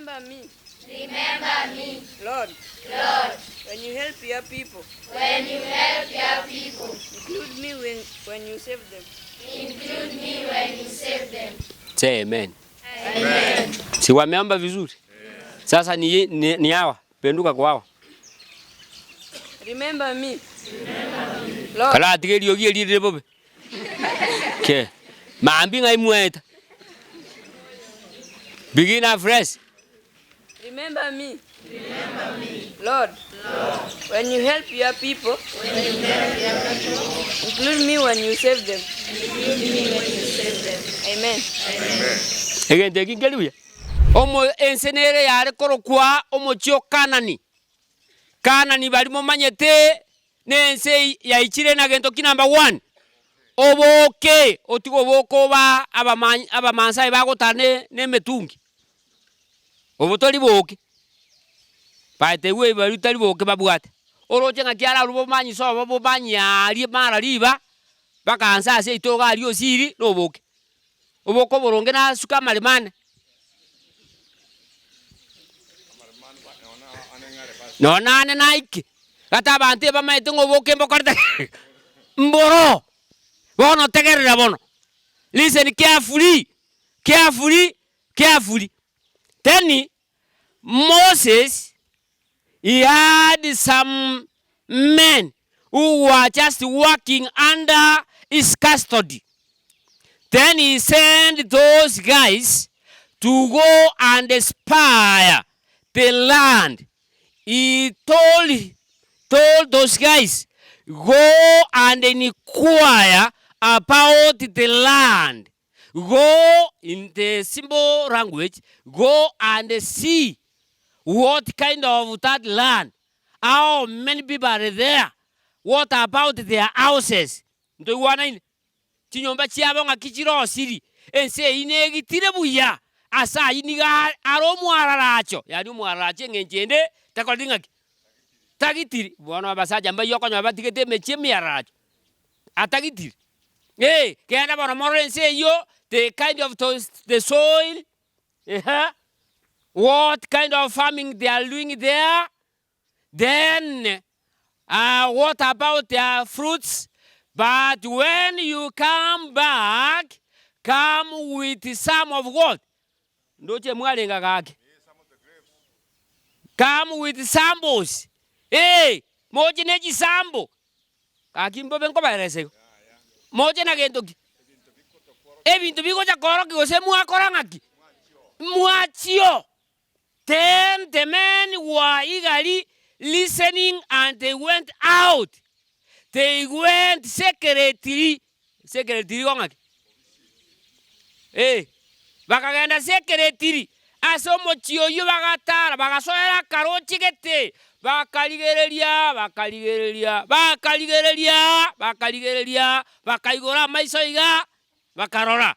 Remember me. Remember me. Lord. Lord. When you help your people. When you help your people. Include me when, when you save them. Include me when you save them. Say amen. Amen. Si wameomba vizuri? Sasa ni, ni, ni hawa penduka kwa hawa. Remember me. Remember me. Lord. Karatige eriogi eri rire bobe. Ke. Maambia ng'ai mwaeta. Begin afresh. Remember me. Remember me. Lord. Lord. When you help your people. When you help your people. Include me when you save them. Include me when you save them. Amen. Amen. Egento eki nkeri buya. Omo ense nere yare korokwa omochie o Kanani. Kanani baria momanyete Nense yaichire na gento ki number one? Oboke, otige oboke oba abamany abamansae bagotara ne na emetungi, obo tori boke, by the way baria tari boke babwate, oroche ng'aki ararwe bomanyi sobo bomanyi aaria mara riba, mpaka anse ase yaito iga aria osiri na oboke. Oboke oboronge nasuke amaremo ane. Nonya nane naike, gati abanto ebamaete ng'a oboke mbokorete ki? Mboro. Bono tegerera bono, listen carefully, carefully, carefully. Then Moses he had some men who were just working under his custody. Then he sent those guys to go and spy the land. He told, told those guys, go and inquire about the land. Go, in the simple language, go and see what kind of that land, how many people are there, what about their houses. Ntoigwanaine? Chinyomba chiabo ng'aki chirosiri, ense eyio negitire buya, ase ayio nigo are omwararacho, yaani omwararacho eng'encho ende takoreti ng'aki? Tagitiri. Bono abasacha mbayio okonyora batigete emechie emiararacho, atagitiri. Ee, genda bono morore ense eyio, the kind of the soil, eeh, what kind of farming they are doing there, then what about their fruits, but when you come back, come with some of what? Ndoche mwarenga gaki. Come with samples, ee, moche ne chisample. Gaki mbobe nkobaeresa igo. Moche na gento ki? Ebinto bigocha koorokia gose mwakora ng'aki? Mwachio. Then the men were eagerly listening and they went out. They went secretly. Secretly igo ng'aki? Eh, bakagenda secretly ase omochie oyio bagatara, bagasoera akaroche gete, bakarigereria, bakarigereria, bakarigereria, bakarigereria, bakaigora amaiso iga, bakarora.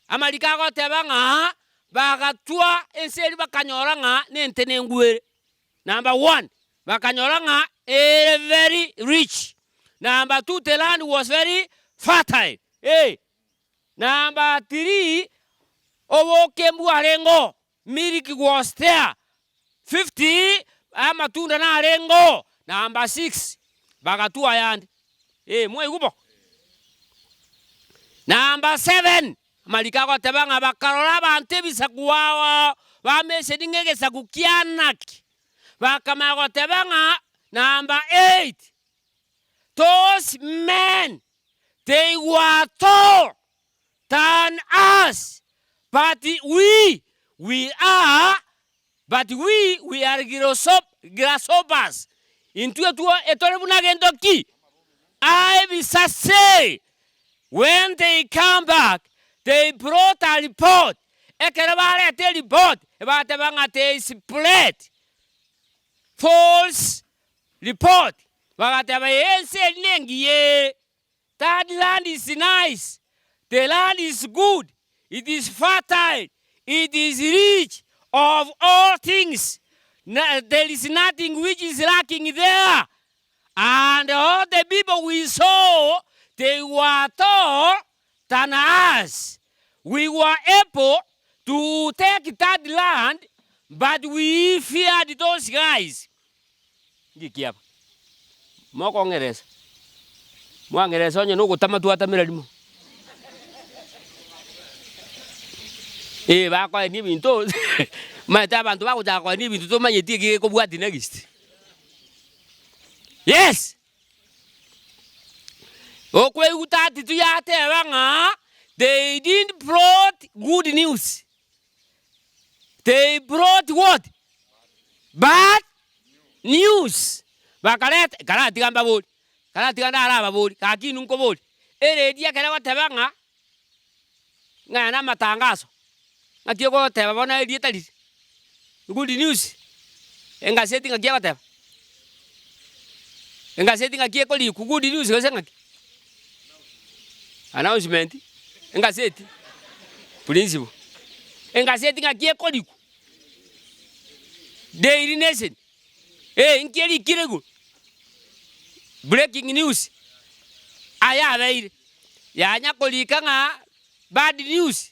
Amariko agoteba ng'a bagatwa ense eria bakanyora ng'a nente nenguo ere. Number one, bakanyora ng'a ere very rich. Number two, the land was very fertile. Eh. Number three, oboke mbwarenge oo, milk was there. Fifth, amatunda narenge oo. Number six, bagatwa ayande. Eh, mwaigwa bo? Number seven, amariko agoteba ng'a bakarora abanto ebisaku ao ao, bameseni ng'a egesaku kia Anaki. Bakamanya goteba ng'a number eight, those men they were tall than us, but we, we are But we, we are grasshoppers, intwe etore buna gento ki? Ebisase. When they come back, they brought a report. Ekero bareta ereport, ebateba ng'a they spread false report. Bagateba ense eri nengiya ere. That land is nice, the land is good, it is fertile, it is rich of all things, there is nothing which is lacking there. And all the people we saw, they were tall than us. We were able to take that land. But we feared those guys. Ngiki aba? Mokong'eresa, mwang'eresa onye nogotama twatamera rimo. Eh bakoenia ebinto omanyete abanto bagochaka koenia ebinto tomanyeti eki gekobwatia next. Yes! Okoigwa attitude yateba ng'a they didn't brought good news, they brought what? Bad news. Bakareta, karatiga mbabori, karatiga ndarababorie, gaki inwe nkoborie, eredio ekero egoteba ng'a, ng'a aya namatangaso, ng'aki egoteba bono erieta riria? Good news, engaseti ng'aki egoteba? Engaseti ng'aki ekorikwa good news gose ng'aki? Announcement, engaseti, principle, engaseti ng'aki ekorikwa? Daily Nation, eh inki erikire igoro? Breaking news, aya abeire, yanya korika ng'a bad news.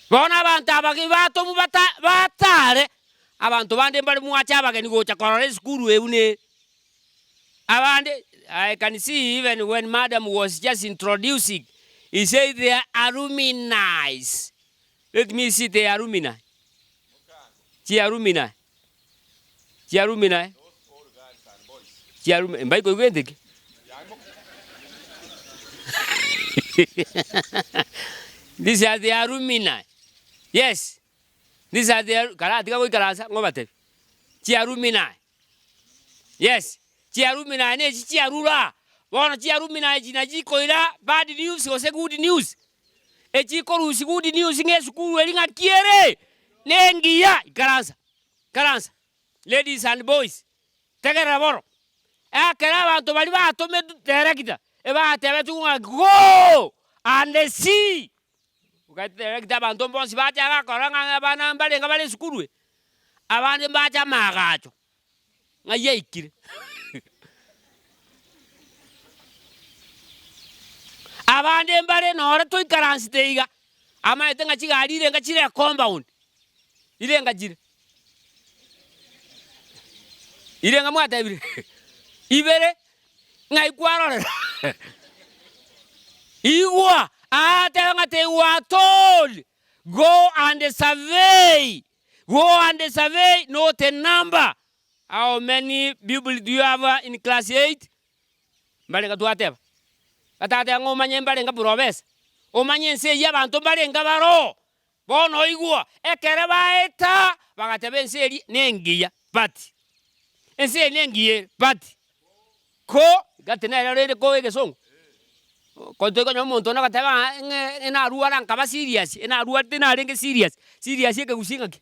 Bono abanto aba batomwa bata batare, abanto bande mbare mwache abageni gocha korora esukuru eywo nere. Abande, I can see even when madam was just introducing, he said they are alumnis. Let me see the alumni. Chialumni. Chialumni. Chialumni. Mbaikoigwa gento eke? These are the alumni. Yes. These are the karatiga goikaransa ng'obatebi. Chialumni. Yes. Chialumni na echi chiarura. Bono chialumni echi nachi chikoira bad news gose good news. Echikorusia good news ng'a esukuru eri ng'aki ere, nengiya. Ikaransa, ikaransa, ladies and boys, tegerera bono. Ekero abanto baria batometwe director, ebatebetigwe ng'a go and see, Okaete director abanto bonsi bacha bakorora ng'a abana mbarenge bare esukuru eye, abande mbache amaagacho. Ng'ai aikire? Abande mbare nore toikaransete iga, amaete ng'a chigari irenga chire ecompound, irenga chire? Irenga mwatebire? Ibere, ng'ai kwarorera? Igwa, aateba ng'a they were told, go and survey. Go and survey not a number. How many pupils do you have in class 8? Mbarenga twateba. Batateba ng'a omanye mbarenga professor. Omanye ense eyio abanto mbarenga baroo. Bono oigwa, ekere baeta, bagateba ense eria nengiya but, ense eye nengiya ere but, ko, gati nere rende ko egesongo, ko toikonyora omonto onde agoteba ng'a ng'e narwara nkaba serious, enarwarete narenge serious, serious ekegusii ng'aki?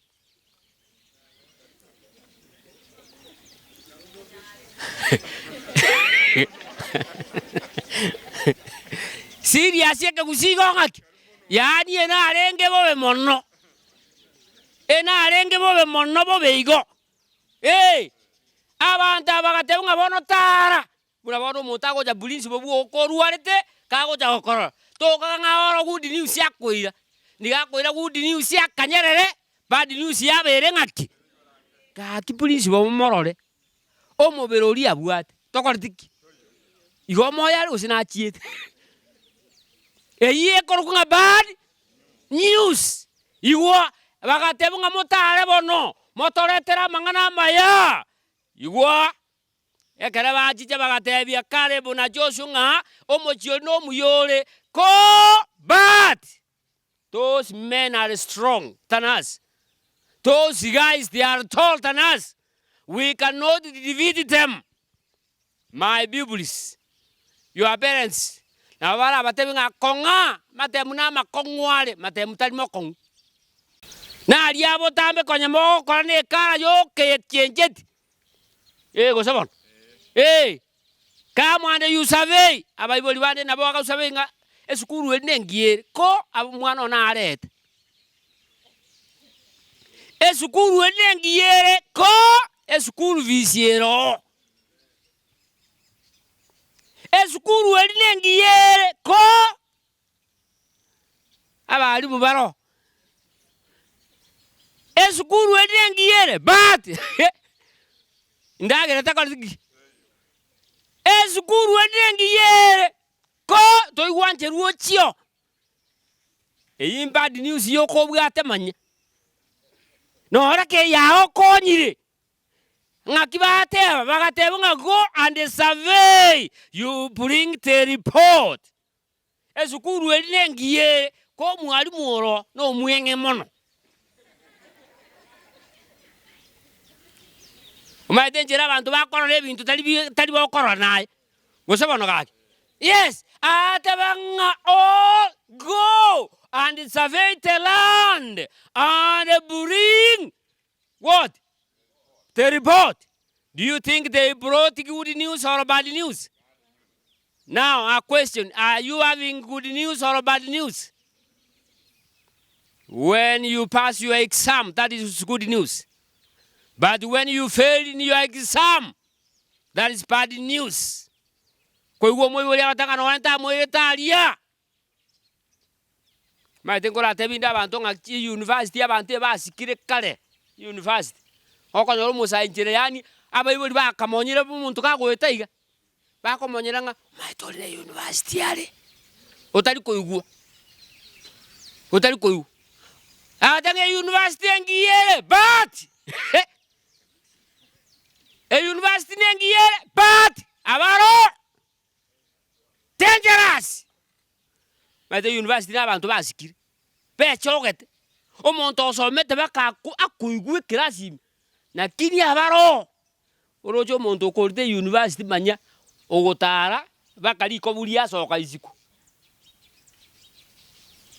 Serious ekegusii igo ng'aki? Yaani enarenge bobe mono, enarenge bobe mono bobe igo, eh! Abanto aba bagateba ng'a bono tara. Buna bono omonto agocha principle bwa okorwarete, kagocha gokorora, tokaga ng'a oro good news akoira, nigo akoira good news akanyerere, bad news yabere ng'aki? Gaki principle momorore, omobere oria abwate, tokoreti ki? Igo omoyo are gose nachiete? Eyio ekorokwa ng'a bad news. Igwa, bagateba ng'a motare bono, motoretere amang'ana amaya, igwa. Ekero bachicha bagatebia Kalebu na Joshua ng'a omochie oria nomuya ore, ko but those men are strong than us, those guys they are tall than us, we cannot defeat them. My pupils, your parents nabo barabatebie ng'a kong'a amatemu namakong'u are, matemu tari mokong'u. Naria botambe konya mogokora na ekara yokeyechencheti. Ee gose bono? Ee. Come and you survey, abaibori bande nabo bagasurvey ng'a esukuru eri nengiya ere, ko aba omwana one arete. Esukuru eri nengiya ere, ko eschool fees ere oo. Esukuru eri nengiya ere, ko abalimu baroo. Esukuru eria engiya ere but endagera tekoreti ki? Esukuru eria engiya ere ko toigwancherwa ochio. Eyio bad news yoka obwate manya. Nora kei yao okonyire, ng'aki bateba? Bagateba ng'a go and survey, you bring the report. Esukuru eri nengiya ere, ko omwalimu oro nomweng'e mono. Omanyete enchera abanto bakorora ebinto tari bi tari bokorora naye, gose bono gaki? Yes, aateba ng'a oh go and survey the land and bring what? The report. Do you think they brought good news or bad news? Now a question, are you having good news or bad news? When you pass your exam, that is good news. But when you fail in your exam, that is bad news. Koigwa omoibori agoteba ng'a nonya ntamoirete aria. Omanyete nkoratebie inde abanto ng'a chiuniversity abanto ebasikire kare, university. Okonyora omosae inchera yaani abaibori bakamonyire omonto kagoeta iga, bakomonyera ng'a omanyete ore na university are, otari koigwa, otari koigwa. Agotebi ng'a euniversity engiya ere but euniversity nengiya ere but abaro dangerous. Omanyete university na abanto basikire, bechogete, omonto osomete mpaka ako akoigwa ekerasi ime, lakini abaroo, oroche omonto okorete university manya ogotara mpaka rikobu riasoka isiko.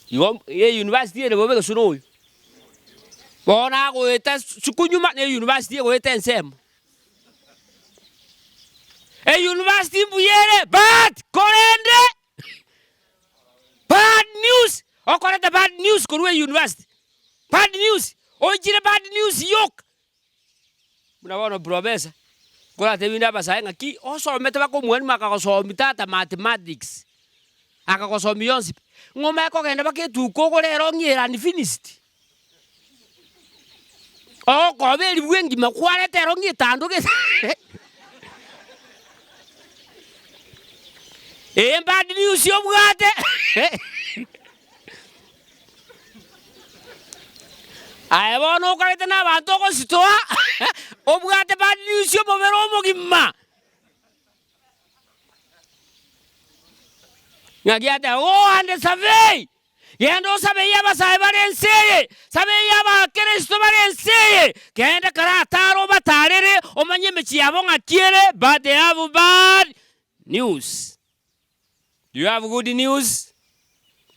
Igo e university ere bobe gose noyo, bono agoeta sukunyuma na e university egoeta ensemo. E university mbuya ere but korende bad news, okoreta bad news korwa e university, bad news, oichire bad news yoka. Buna bono professor, nkoratebie inde abasae ng'aki osomete mpaka omwalimu akagosomia tata mathematics, akagosomia yonsi pi, ng'a omanye kogenda mpaka etuka ogore erong'i ere unfinished. Ogokoba eribu engima kwareta erong'i etandogete Eye bad news obwate Aye bono okorete na abanto ogositoa obwate bad news omobere omogima. Ng'aki ateba, Go and survey, genda osabeyie abasae bare ense eye, sabeyie abakeresito bare ense eye, genda karatare obatarere, omanye emechie yabo ng'aki ere, but they have bad news. Do you have good news?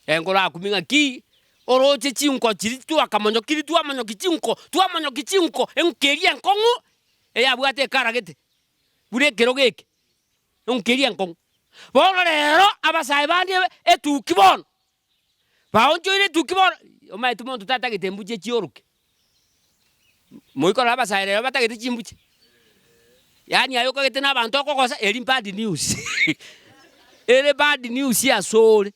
Enkorakumia ng'aki oroche chinko chiria twakamonyokirie twamonyokia chinko, twamonyokia chinko, enko eria enkong'u eyabwate ekaragete buna ekerogo eke. Nonkeria enkong'u. Bono rero abasae bande etuki bono, baonchoire etuki bono, omanyete monto tatagete embuche chioroke. Moikorora abasae rero batagete chimbuche, yaani aye okagete na abanto okogosa eri bad news ere bad news asore.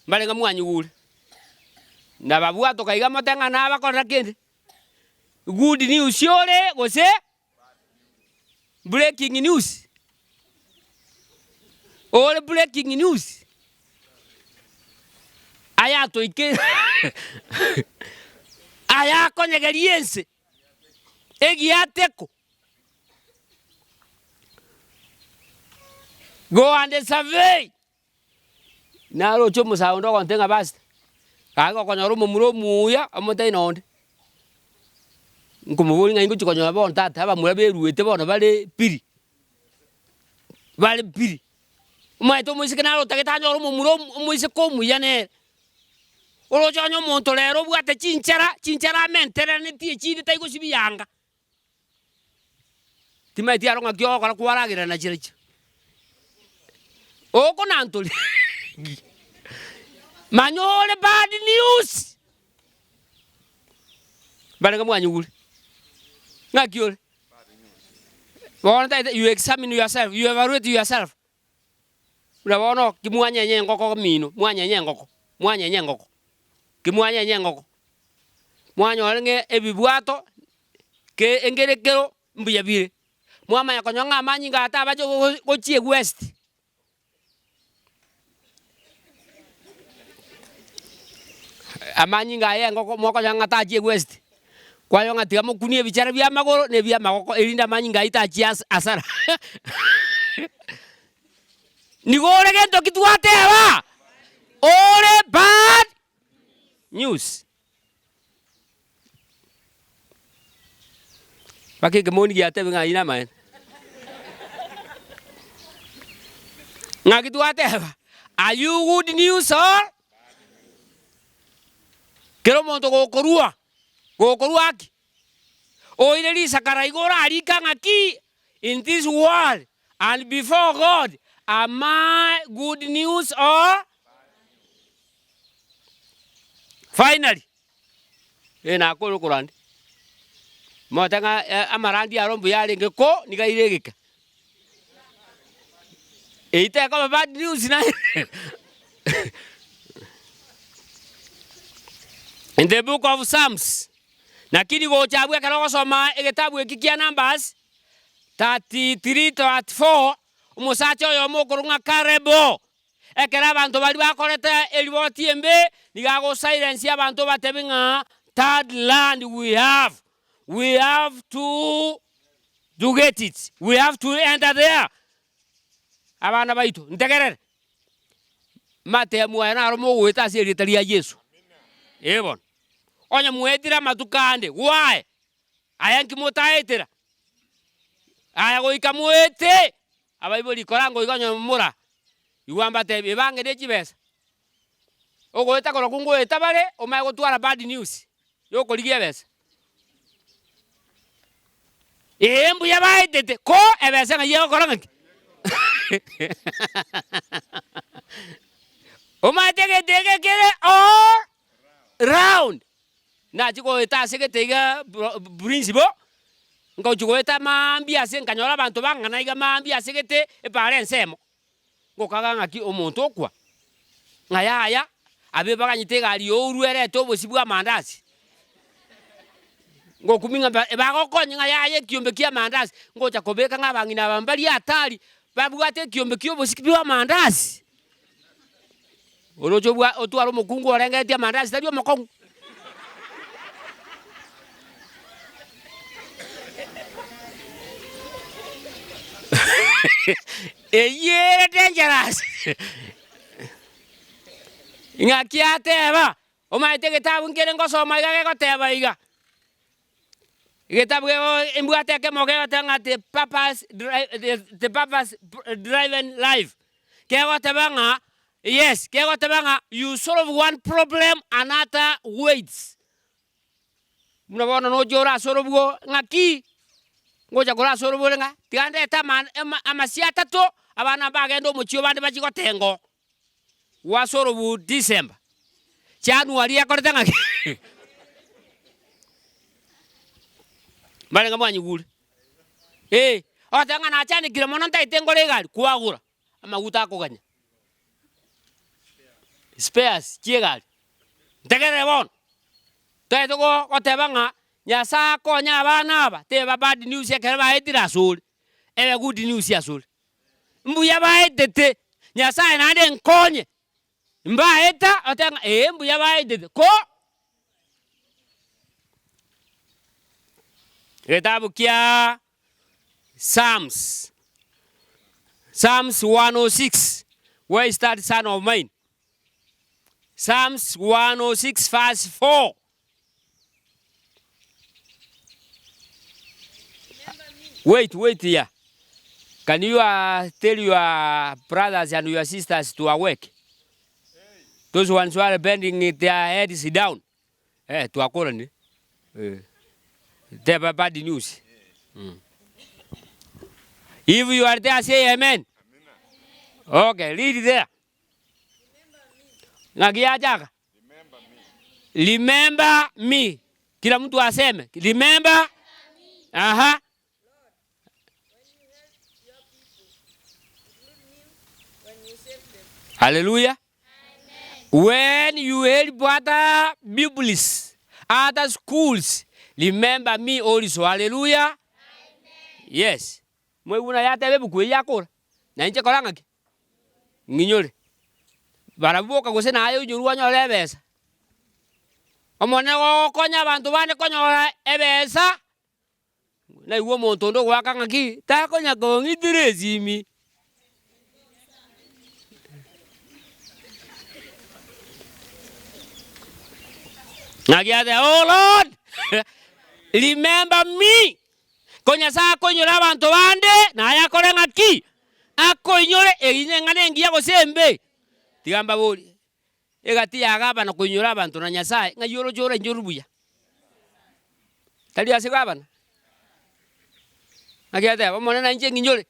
Mbare ng'a mwanyigure, nababwatoka iga mote ng'a nabakorera kende, good news ore gose. Breaking news, ore breaking news, ayatoikeire ayakonyegeria ense, egiateko. Go and survey, naroche omosae onde ogontebia ng'a pastor, gaki gokonyora omomura omuya omotebi nonde. Nkomoboria ng'a ingochia konyora bono tata abamura beruete bono bare piri, bare piri. Omanyete omoiseke naro otagete anyore omomura omo omoiseke omuya nere, oroche onye omonto rero obwate chinchera, chinchera amenterenetie echinde tari gosibia yanga. Timanyeti aro ng'aki ogokora kwaragera na chirochio. Okonantoria manya ore bad news. Barenge mwanyigure, ng'aki ore? Bono tagete you examine yourself, you evaluate yourself. Buna bono ki mwanyenya engoko mino, mwanyenya engoko, mwanyenya engoko, ki mwanyenya engoko. Mwanyora ng'a ebibwato, ke engere ekero mbuya bire. Mwamanya konyora ng'a amanyinga aya tabache gochia ewest. Amanyinga aya engoko mokonyora ng'a tachia ewest. Kwaywa ng'a tiga mokunie ebichara bia amagoro na ebia amagoko erinde amanyinga ayio tachia ase asara. Nigo ore gento ki twateba? Ore bad news. Mpaka ekemoni giatebia ng'a ayio namaene. Ng'aki twateba, are you good news or? Kera omonto gokorua, gokorua aki? Oire risakara igo orarike ng'aki, in this world and before God, am I good news or? Finally, eh nakore okorandia, mote ng'a amarandia aro mbuya arenge ko nigo aire egeka. Eyio tekoba bad news naende. In the book of Psalms, lakini gocha abwo ekero ogosoma egetabu eki kia Numbers 33 34, omosacha oyomo okorwa ng'a Caleb, Ekero abanto baria bakorete eriboti embe, nigo agosilence abanto obatebie ng'a third land we have, we have to to get it, we have to enter there. Abana baito, ntegerere, matemu aya naro mogoeta ase erieta ria Yeso. Ee bono, onye mwaetire amatuko ande, why? Aya nki motaetera? Aya goika moete! Abaibori koranga iga onye momura, igwa mbatebie, ebange ne chibesa. Ogoeta korokwo ngoeta bare, omanye gotwara bad news yokorigia ebesa. Ee mbuya baetete, ko ebesa ng'ai egokora ng'aki? Omanyete egento eke kere all round. Nachia goeta ase gete iga principal, ngochia goeta maambia ase nkanyora abanto bang'ana iga maambia ase gete epaara ensemo, ngokaga ng'aki omonto okwa, ng'a yaya, abe baganyete egari yourwe erete obosio bwa amandasi. Ngokumia ng'a ba bagokonya ng'a yaya ekiombe kia amandasi, ngocha kobeka ng'a abang'ina aba mbaria hatari, babwate ekiombe kia obosio bwa amandasi. Oroche obwa otware omokungu orengeretie amandasi tari omokong'u. Eyio ere dangerous. Ng'aki ateba, omanyete egetabu nkere ngosoma iga gegoteba iga. Egetabu gego mbwate ekemo gegoteba ng'a the purpose the purpose driven life, kegoteba ng'a yes, kegoteba ng'a you solve one problem another waits. Buna bono noche orasolve ng'aki, ngocha korasolve ore ng'a tiga ndete ama amasio atato, abana mbagende omochie obande bachie gotenga oo. Gwasolve December, January ekorete ng'aki? Mbarenge mwanyigure? Eh, ogoteba ng'a nachanekire mono ntagete ngore egari, kwagora, amaguta akoganya, spares chia egari. Ntegerere bono, totagete go goteba ng'a Nyasaye akonye abana aba, teba bad news ekero baetire asore, ebe good news asore. Mbuya baetete, Nyasaye naende nkonye, mbaeta, otebe ng'a ee mbuya baetete, ko egetabu kiaaa Psalms, Psalms 106, where is that son of mine? Psalms 106 verse 4. Wait, wait here. Can you tell your brothers and your sisters to awake? Those ones who are bending their heads down. Eh, twakorani. Eh. Teba bad news. Mm. If you are there, say amen. Okay, read there. Ng'aki yachaka? Remember me. Kila mtu aseme remember. Aha. Hallelujah. When you help other biblis. Other schools remember me also hallelujah yes moigwe buna yateba ebuku eyio yakora na inche kora ng'aki ng'inyore barabwo boka gose naye onyorwe onyore ebesa. Omonene gogokonya abanto bande konyora ebesa. Naigwe omonto onde ogoaka ng'aki, takonya kong'itera esimi. Ng'aki ateba, Oh Lord, remember me. Ko Nyasae akoinyora abanto bande, naye akore ng'aki? Akoinyore, eyio neng'ana engiya gose embe? Tiga mbaborie, Egati ya gavana koinyora abanto na Nyasae, ng'ai oroche orainyorwe buya? Tari ase gavana? Naki ateba, Omonene nainche ng'inyore,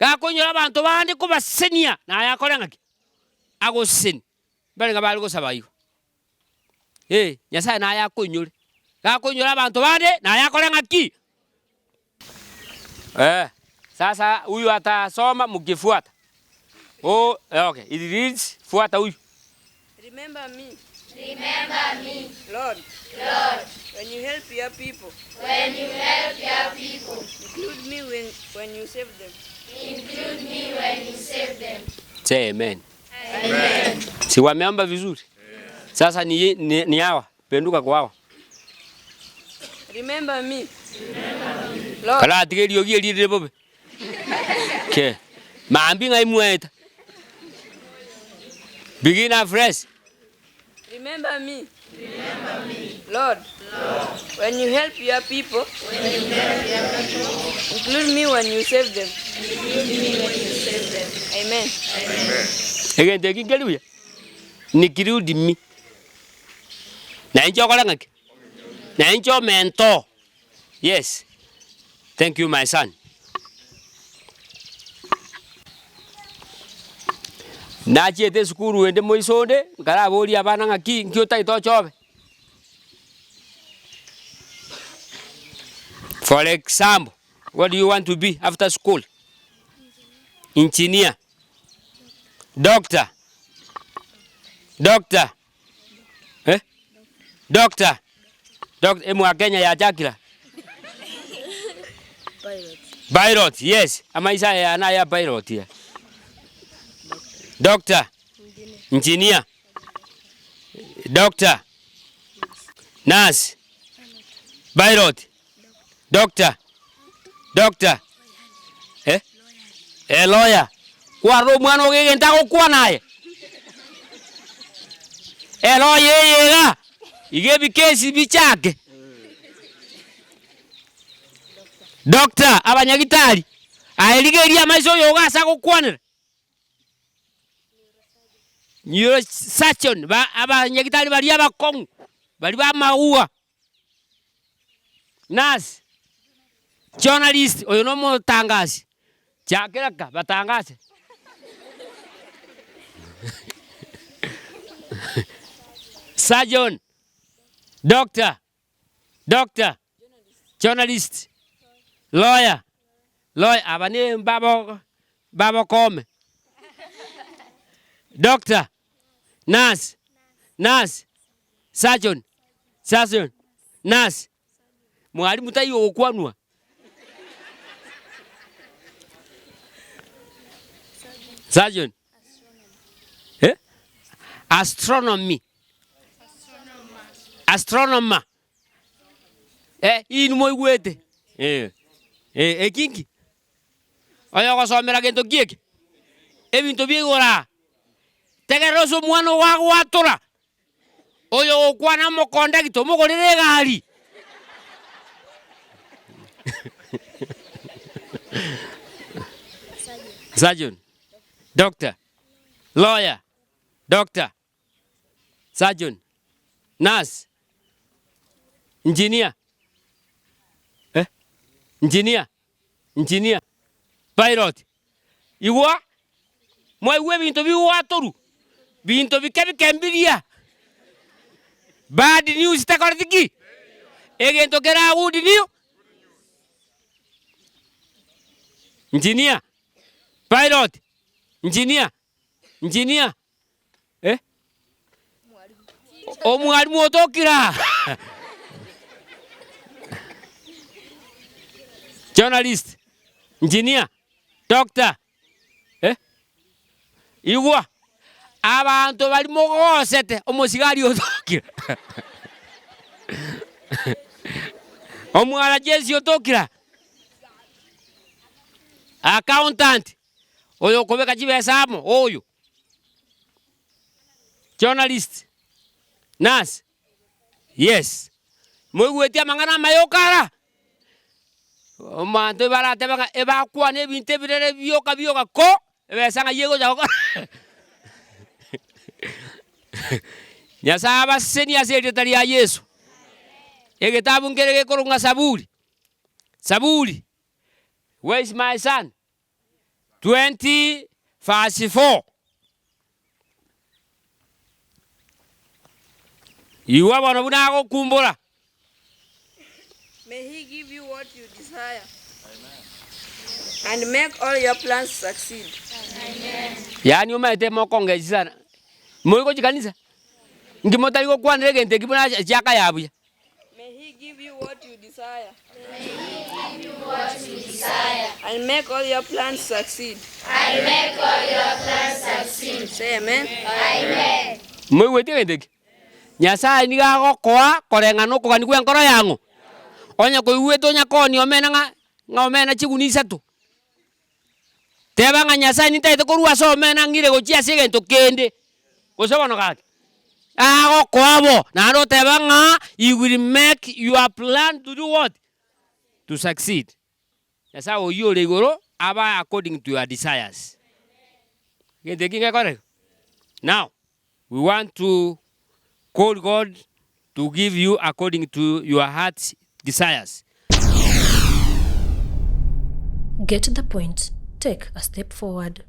gakoinyora abanto bande kobasesenia, naye akore ng'aki? Agosesenie. Mbare ng'a bare gosaba igo. Eh, Nyasae naye akoinyore, gakoinyora abanto bande, naye akore ng'aki? Eh, sasa huyu atasoma mkifuata. Oh, eh, okay, it reads, fuata huyu. Remember me. Remember me. Lord. Lord. When you help your people. When you help your people. Include me when, when you save them. Include me when you save them. Say amen. Amen. Si wameomba vizuri? Sasa ni, ni, ni hawa, penduka kwa hawa. Remember me. Lord. Karatiga eriogi erio rire bobe. Ke. Mambia ng'ai mwaeta. Begin afresh. Remember me. Lord. When you help your people. Include me when you save them. Amen. Egento eki nkeri buya, nikirudi mi. Na inche okore ng'aki? Na inche omento. Yes. Thank you my son. Nachiete esukuru ende moiso onde, nkaraboria abana ng'aki, nki otagete oche obe? For example, what do you want to be after school? Engineer, doctor, doctor. Eh? Doctor. Doctor, emwa Kenya yachakira. Pilot. Pilot, yes. Amaisha aya na ya pilot ya. Doctor. Engineer. Doctor. Nurse. Pilot. Doctor. Doctor. Eh? A lawyer. Kwarora omwana ogo egento agokwana aye. A lawyer eye iga, iga ebikesi bichake. Doctor, abanyagitari, aye rigereria amaiso oyo iga ase agokwanera. Neurosurgeon, ba abanyagitari baria abakong'u, baria ba amagwa. Nurse, journalist, oyo na omotangasi, chakera ka batangase. Surgeon, doctor, doctor, journalist, lawyer, lawyer, aba ne mbabo babokome. Doctor, nurse, nurse, Surgeon, surgeon, nurse, mwalimu taiyo ogokwanwa. Surgeon, eh? Astronomy, astronomer, eh, inwe moigwete, eh, eh, eki nki? Oyogosomera gento ki eke? Ebinto bia igoro aa. Tegerera ase omwana ogo agwatora. Oyo ogokwana omokondagita omogorere egari. Surgeon, doctor, lawyer, doctor, surgeon, nurse, engineer, eh, engineer, engineer, pilot. Igwa, mwaigwa ebinto bigwatorwa, binto bike bike mbiria, bad news tekoreti ki? Egento kera good new Engineer, pilot, engineer, engineer, eh? Omwalimu otokire aa. Journalist, engineer, doctor, eh? Igwa, abanto baria mogosete omosigari otokire omwanajeshi otokire aa, accountant oyo okobeka chibesa amo oyo, journalist, nurse, yes, moigweti amang'ana amaya okara? Omonto baratebe ng'a ebakwana ebinto ebirere bioka bioka ko, ebesa ng'ai egocha gokora Nyasaye abasesenie ase erieta ria Yeso. Egetabu nkere gekorokwa ng'a Saburi, Saburi, where is my son? 20 verse 4. Igwa bono buna agokumbora. May he give you what you desire and make all your plans succeed. Yaani omanyete mokongechia sana. Moi gochia kanisa? Inki motari gokwanera egento eki buna chiaka ya buya? May he give you what you desire. May he give you what you desire. And make all your plans succeed. And make all your plans succeed. Say amen. Amen. Moigweti egento eke? Nyasaye nigo agokoa koreng'ana okogania gw'enkoro yang'o. Onye koigwete onya koonia omena ng'a ng'a omena chigunia isato, teba ng'a Nyasaye nintagete korwa ase omena ng'ire gochia ase egento kende, gose bono gaki, agokoa bo, naende oteba ng'a he will make your plan to do what? To succeed. Nyasaye oyio ore igoro abae according to your desires. Egento eki ngekoreka? Now, we want to call God to give you according to your heart's desires. Get the point, take a step forward.